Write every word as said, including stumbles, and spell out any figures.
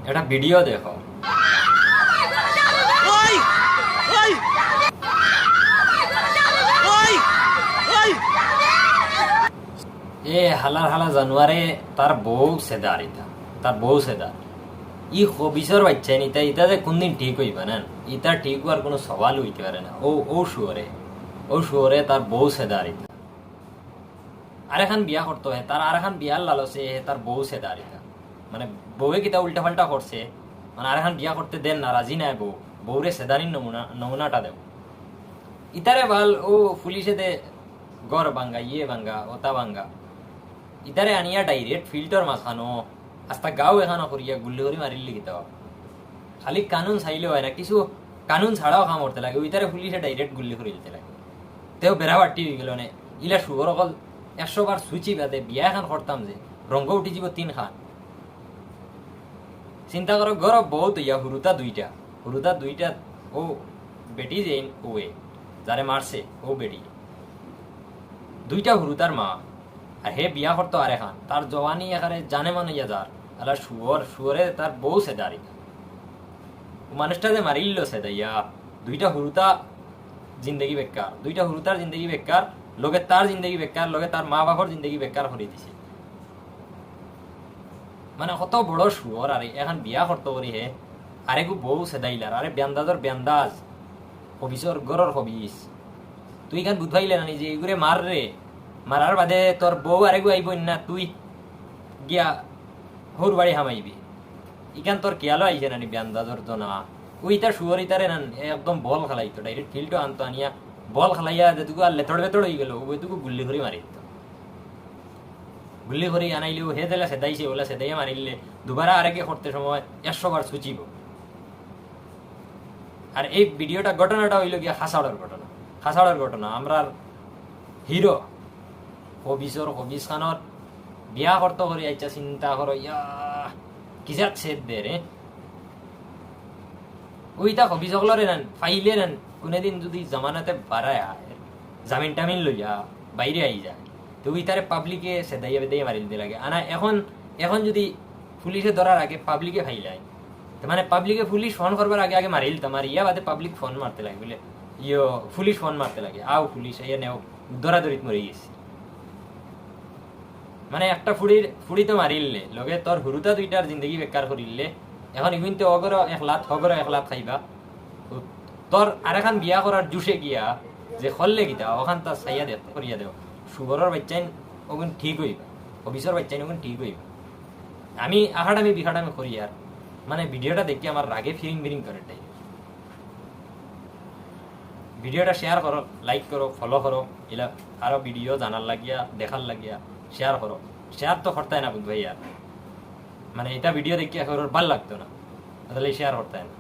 একটা ভিডিও দেখো। এ হালার হালা জানোয়ারে, তার বউ সেদার ইতা, তার বউ সেদার। ই খবিসর বাইচ্চাইন ইতা, ইতা যে কুনদিন ঠিক অইবা না, ইতা ঠিক অওয়ার কুনু সওয়াল অইতে পারে না। ও, ও শুয়োরে, ও শুয়োরে তার বউ সেদার ইতা। আরেকখান বিয়া করতো হে, তার আরেকখান বিয়ার লালচে হে তার বউ সেদার ইতা। মানে, বউয়ে কিতা উল্টা পাল্টা করছে, মানে, আরেকখান বিয়া করতে দের না, রাজি নায় বউ, বউরে সেদানির নমুনা, নমুনাটা দেও। ইতারে বাল ও পুলিশে দে ঘর ভাঙ্গা, ইয়ে ভাঙ্গা, ওতা ভাঙ্গা। ইতারে আনিয়া direct ফিল্ডর মাঝখানো, আস্তা গাঁও এখানো করিয়া গুল্লি করি মারিল্লে কিতা অয়? খালি কানুন চাইলে অয় না, কিছু কানুন ছাড়াও কাম করতে লাগে। ওইতারে পুলিশে direct গুল্লি করি দিতে লাগে। তেও বেড়া বাট্টি অইগেলো নে। ইলা শুয়োর অকল একশো বার সুচি বাদে বিয়া এখান করতাম যে, রঙ্গ উঠি যিবো তিন খান। চিন্তা করো, ঘরো বউ তো ইয়া হুরুতা দুইটা, হুরুতা দুইটা, ও বেটি যেইন ওয়ে, যারে মারছে, ও বেটি। দুইটা হুরুতার মা, আর হে বিয়া করতো আরেকখান, তার জওয়ানি একারে জানে মানে ইয়া যার, আলা শুয়োর, শুয়োরে তার বউ সেদারি। ও মানুষটা যে মারিল্লো সেদাইয়া, দুইটা হুরুতা জিন্দেগি বেকার, দুইটা হুরুতার জিন্দেগি বেকার, লগে তার জিন্দেগি বেকার, লগে তার মা বাপর জিন্দেগি বেকার করি দিছে। মানে, কত বড় শুয়োর, আরে এখান বিয়া করতো করি হে, আরেগু বউ সেদাইলার, আরে বেন্দাজর বেন্দাজ, খবিসর ঘরর খবিস। তুই এখান বুঝ পাইলে না নি যে ইগুরে মার রে, মারার বাদে তোর বউ আরেগু আইবো না, তুই গিয়া হউর বাড়ি হামাইবি। ইখান তোর খেয়ালও আইছে না নি বেন্দাজর জনা? ওইতা শুয়োর ইতারে না একদম বল খেলাইতো, direct ফিল্ডও আনতো, আনিয়া বল খেলাইয়া যেটুকু আর লেতড় বেতড় অইগেলো, ওইটুকু গুল্লি করি মারিতো। গুল্লি করি আনাইলেও হে যেলা সেদাইছে, ওলা সেদাইয়া মারিলে দুবারা আরেকে করতে সময় একশো বার সুচিবো। আর এই ভিডিওটা, ঘটনাটা অইলো গিয়া খাসাড়র ঘটনা, খাসাড়র ঘটনা। আমরার হিরো খবিসর, খবিস খানর বিয়া করতো করি আইচ্ছা, চিন্তা করো, ইয়া, কিজাত সেদ দে রে। ওইতা খবিস অকলরে নান, ফাইলে নান, কুনুদিন যুদি জামানতে বারায় আয়, জামিন টামিন লইয়া বাইরে আই যায়, তো ওইতারে পাবলিকে সেদাইয়া বেদাইয়া মারি দিতে লাগে। আনা এখন, এখন যুদি পুলিশে ধরার আগে পাবলিকে ফাইলায়, তো মানে পাবলিকে পুলিশ ফোন করবার আগে আগে মারি দিতাম, আর ইয়া বাদে পাবলিক ফোন মারতে লাগে বুলে, ইয়ো, পুলিশ ফোন মারতে লাগে, আও পুলিশ, আইয়া নেও, ধরাধরিত মরি গেছি। মানে একটা ফুড়ির, ফুড়ি তো মারিলে, লগে তোর হুরুতা দুইটার জিন্দেগি বেকার করিলে, এখন ইগুইনতে অগরো এক লাত, হগরো এক লাত খাইবা। তোর আরেকখান বিয়া করার জুশে গিয়া যে করলে কিতা, ওখান তা চাইয়া দেও, করিয়া দেও। শুয়োরর বাইচ্চাইন ওগুন ঠিক অইবা, খবিসর বাইচ্চাইন ওগুন ঠিক অইবা। আমি আহাডামি বিহাডামি করি আর, মানে, ভিডিওটা দেখি আমার রাগে ফিরিং ফিরিং করে তাই। ভিডিওটা share করো, like করো, follow করো, ইলা আরো ভিডিও জানার লাগিয়া, দেখার লাগিয়া share করো। Share তো করতায় না বুঝ ভাই আর, মানে, এটা ভিডিও দেখি এখন ভালা লাগতো না, তাহলে share করতায় না।